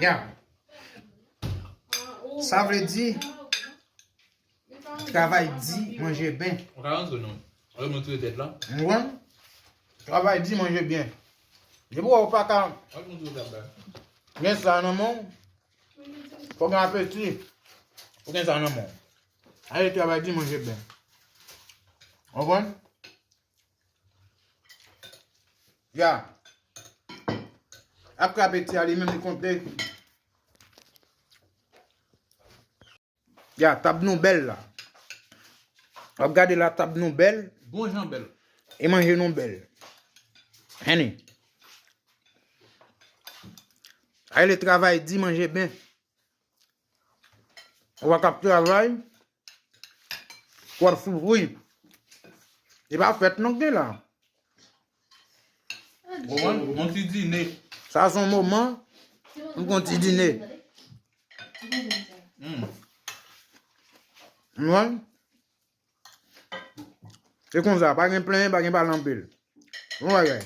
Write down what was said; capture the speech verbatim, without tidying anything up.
Ya. Sa vle di, travay di, manje ben. Ou ka rantre non. Ou mwen tire tèt la. Ou konprann? Travay di, manje byen. Depi w pa ka Ou mwen tire tèt la. Gen sa nan men w, fò gen apeti. Fò gen sa nan men w. Ale travay di, manje ben. Ou konprann? Ya. Ak apeti a li menm li konte. Ya, tab nou bèl la. W ap gade la, tab nou bèl. Bon jan bèl. E manje nou bèl. Henny. Ale travay di, manje ben. Ou pa k ap travay, w ap soufri. E pa fèt non k gen la. Bon, yon ti dine. Sa se yon moman, m gon ti dine. Mm. Mwen, se konsa, pa gen plenyen, pa gen pale anpil. Bon bagay.